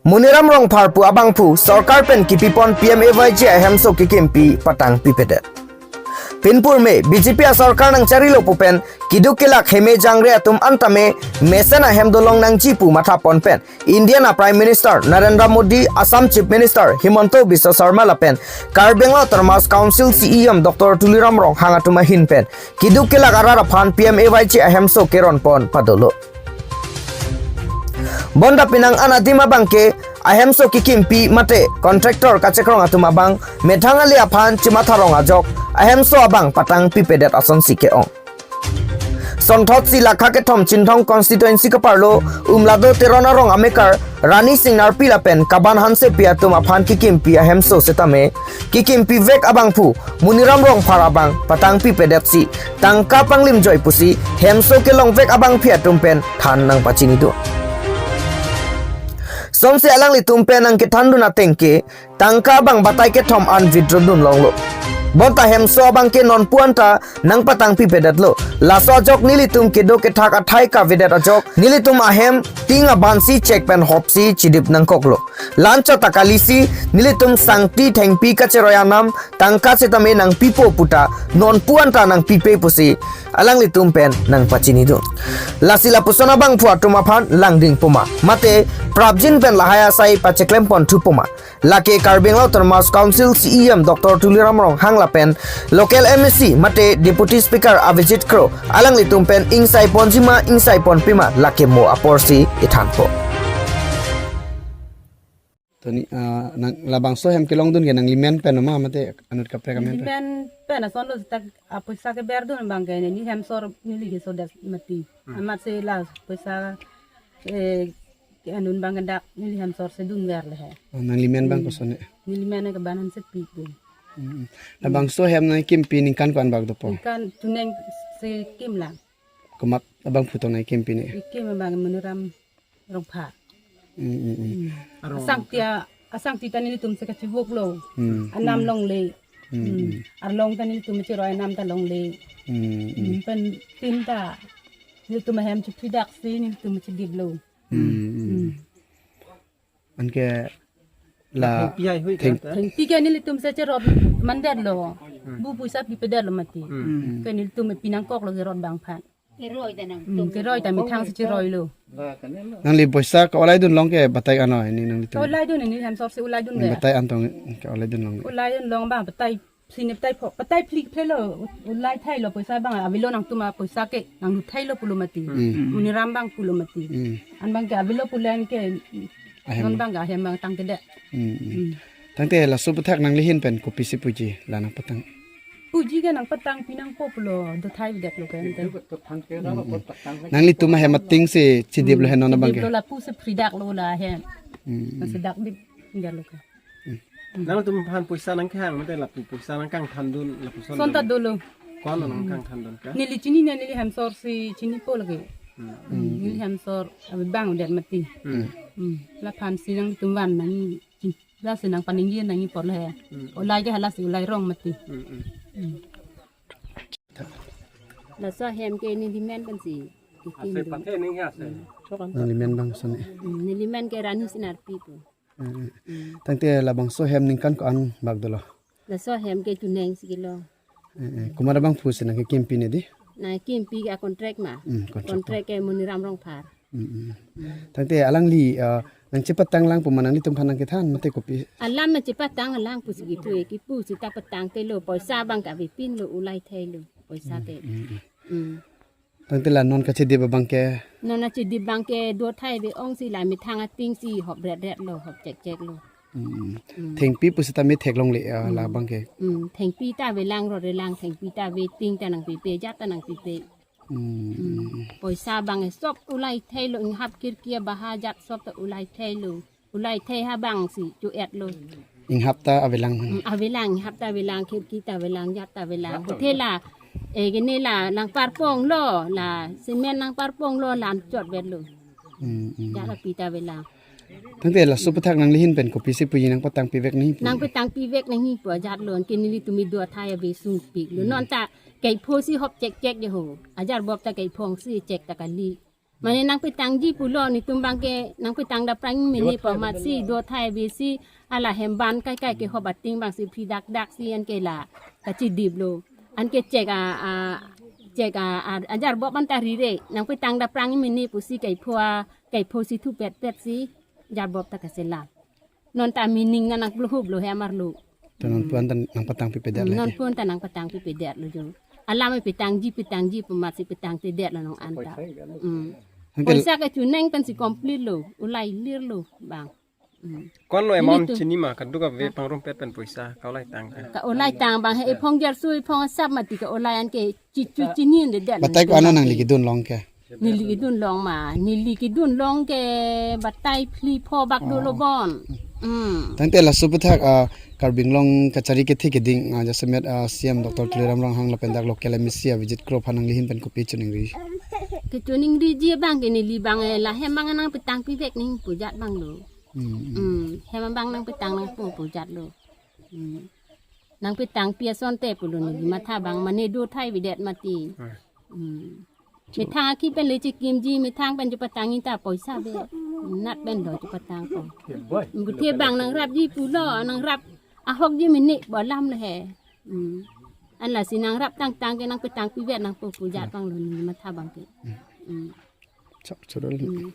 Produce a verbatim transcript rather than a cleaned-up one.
Muniram Rongphar pu abangphu sorkar pen kipipon P M A Y G ahemso kekimpi patang pipedet. Pinpur me B J P asorkar nangcharilo pu pen keduk kelak heme jangre atum anta me mesen ahem dolong nangji pu mathapon pen India a Prime Minister Narendra Modi, Assam Chief Minister Himanta Biswa Sarma lapen Karbi Anglong Autonomous Council C E M Doctor Tuliram Ronghang atum ahin pen keduk kelak arat aphan P M A Y G ahemso keronpon padolo. Bonta penang an adim abangke ahemso kekimpi mate contractor kachekrong atum abang methang ale aphan chematharong ajok ahemso abang patang pipedet asonsi ke-ong. Sonthotsi lakha kethom Chinthong constituency kaparlo Umlado Teron arong amekar Rani Singnarpi lapen Kaban Hansepi atum aphan kekimpi ahemso setame kekimpi vek abangphu Muniram Rongphar abang patang pipedetsi tangka panglimjoi pusi hemso kelongvek abangpi atum pen than nangpachinidun. Sonsi alanglitum pen nangkethandun ateng ke tangka abang batai kethom an withdraw dunlonglo. Bonta hemso abangke nonpu anta nangpatang pipedetlo. Laso ajok nelitum kedo kethak athai kavedet ajok nelitum ahem ting abansi chek pen hopsi chidip nangkoklo. La-anchot ta kalisi nelitum sangti thengpi kacheroi anam tangka setame nangpipo puta nonpu anta nangpipe pusi alanglitum pen nangpachinidun. Lasi lapuson abangphu atum aphan langding puma mate prapjin pen lahai asai pacheklem ponthu puma. Lake Karbi Anglong Autonomous Council C E M Doctor Tuliram Ronghang lapen local M A C mate Deputy Speaker Avijit Kro alanglitum pen ingsai ponjima ingsai ponpima lake mo aporsi ithanpo. Toni, ah, nang labangso hem kelongdun ke nanglimen pen ma mate anut kaprek amen pen? Nelimen pen asonlo, tak apoisa keberdun abangke neli hemsor neli kesodet mati. Hmm. Amatsi la poisa, eh, ke anun abangke dak neli hemsor si dunver le he. Oh, nanglimen abang Hmm. kosonne? Nelimen ke Kaban Hansepi pu. Hmm. Labangso hem nangkimpi ningkan ko-an bak dopo? Ningkan tuneng si kimlang. Komat abangphu tong nangkimpi ne? Ikim abang Muniram Rongphar. Hmm, hmm, hmm. Hmm. Asangti a, asangti ta nelitum si kachivoklo. Hmm. Anam longle. Hmm, Hmm. hmm. Arlong ta nelitum chiroi anam ta longle. Hmm, hmm. Hmm. Pen tin ta nelitum ahem chiphidaksi nelitum chidiplo. Hmm, hmm. Hmm. Anke la Thengpi ai hui theng- ta. Thengpi ke nelitum si chirot mandetlo. Hmm. Bu poisa pipedetlo mati. Hmm. Ke nelitum pi nangkoklo kerot abang aphan. Keroi ta nang Hmm, keroi ta methang si chiroilo. Nangli poisa ka-olai dunlong ke batai ano ini nanglitum? Ka-olai dun, neli hemsor si olai dun Nang le. Batai an tong ka-olai dunlong. Olai dunlong abang batai sini batai pho, batai phli phelo, olai thailo poisa abang avelo nangtum apoisa ke nanglut thailo pulo mati. Hmm. Muniram abang pulo mati. Hmm. An abangke avelo pulo anke Ahem. Non abang ahem abang tangtedet. Hmm, hmm. Hmm. Tangte laso aputhak nangli ahin pen kopisi puji la nangpatang? Puji ke nangpatang pi nangpo pulo, dothai vedetlo ke ante. Hmm. Nanglitum ahem ating si chidiplo Hmm. he non abangke? Chidiplo, lapu si phridaklo la ahem. Hmm. Nang si dak dip vedetlo ke. Hmm. Nangtum aphan poisa nangkehang mate lapu poisa nangkangthandun lapuson Son ta dolo. Dolo. Ko-an lo Hmm. nangkangthandun ke? Neli chinine, neli hemsor si chinipo lake. Hmm. Hmm. Neli hemsor abi bang udet mati. Hmm. Hmm. Laphan si nangtum van nang Lasi nangpaningje nangji apor le he. Hmm. Olai ke halasi olai rong mati. Hmm, hmm. Hmm. Laso ahem ke nelimen pensi. Ase Ikim dun. Pathe ning he ase. Hmm. Nanglimen bang sone. Hmm, nelimen ke Rani Sinarpi pu. Hmm. Hmm. Tangte labangso ahem ningkan ko-an bak dolo? Laso ahem ke tuneng si kilo. Eh, eh, komat abangphu si nangkekimpi ne di? Nangkimpi ke a-contract ma. Hmm, contract. Contract ke Muniram Rongphar. Hmm, hmm. Hmm. Tangte alangli, eh, nangchepatang lang pu ma nanglitum aphan nangkethan mate kopi? Alam nangchepatang lang pusi kipu e, kipu seta patang telo, poisa abang kavepinlo, olai thailo, poisa Hmm, ke. Hmm, hmm. Hmm. Tangte la non kachedip abangke? Non kachedip abangke dothai ave ongsi la methang ating si hop ret ret lo, hop chek chek lo. Hmm. Hmm. Thengpi pu seta me theklongle, ah, Hmm. labangke. Hmm. Thengpi ta avelang, rot avelang, thengpi ta ave, ting ta nangpipe, jat ta nangpipe. Hmm. Hmm. Poisa abang e sop olai thailo, inghap khirki abaha jat sop ta olai thailo. Olai thai ha abang si cho-etlo. Inghap ta avelang man. Hmm, avelang, inghap ta avelang, khirki ta avelang, jat ta avelang. Hote la, eh, kene la nangparponglo, la cement nangparponglo, la anchot vetlo. Hmm, hmm. Jat api ta avelang. Tangte laso aputhak nangli ahin pen kopisi puji nangpatang pivek nangji pu? Nangpatang pivek nangji pu ajat lo, anke nelitum kedo athai ave sungpiklo. Hmm. Non ta kaipho si hop chek chek je ho. Ajat bop ta kaipho si chek ta kali. Mane nangpetangji pulo, netum abangke nangpetang dapprang mene pu amatsi do thai besi ala hem ban kaikai kehop ating abangsi phri dakdaksi anke la kachidiplo. Anke chek a, a chek a, a, ajarbop anta rire, nangpetang dapprang mene pusi kaipho a, kaiphosi thupetpetsi jarbop ta kachelang. Non ta meaning na nangkluhuplo he amarlo. Ta non pu anta nangpatang pipedet Hmm, le non ti. Pu anta nangpatang pipedetlo jo. Alam petangji, petangji pu amatsi petangtedetlo non anta. Hmm. Anke Poisa kechoneng pensi complete lo, ulai lirlo abang. Hmm. Ko-anlo amount Nelitum. Chini ma, kadokave pangrumpet pen poisa kaulai tang ka. Kaulai tang abang he ephong jarsu ephong asap mati kaulai anke chichu chini de det. Batai ko-an nangli kedun long ke? Neli kedun long ma, neli kedun long ke batai phli pho bak dolo Oh. bon. Hmm. Tangte laso aputhak, ah, Karbi Anglong kachari kethe keding, ah, jasemet, ah, C M Doctor Tuliram Ronghang lapen dak local M A C a-visit kro aphan nangli ahin pen kopi choningri? Kechoningri ji abangke neli abang, eh, la hem abang nangpetang pivek nangpo jat abanglo. Hmm, hmm. Hmm, hem abang nangpetang nangpo pu jatlo. Hmm. Nangpetang pi asonte pulo neli matha abang mane do thai avedet mati. Hmm. Hmm. Methang akhi pen le chekimji, methang pen chepatangji ta poisa ave. Nat pen do chepatangpo. Buthe abang nangrapji pulo, nangrap ahokji mene bo alam le he. Hmm. An lasi nangrap tangtang ke nangpetang pivek nangpo pu jat abanglo neli matha abangke. Hmm. Chok chodol. Hmm.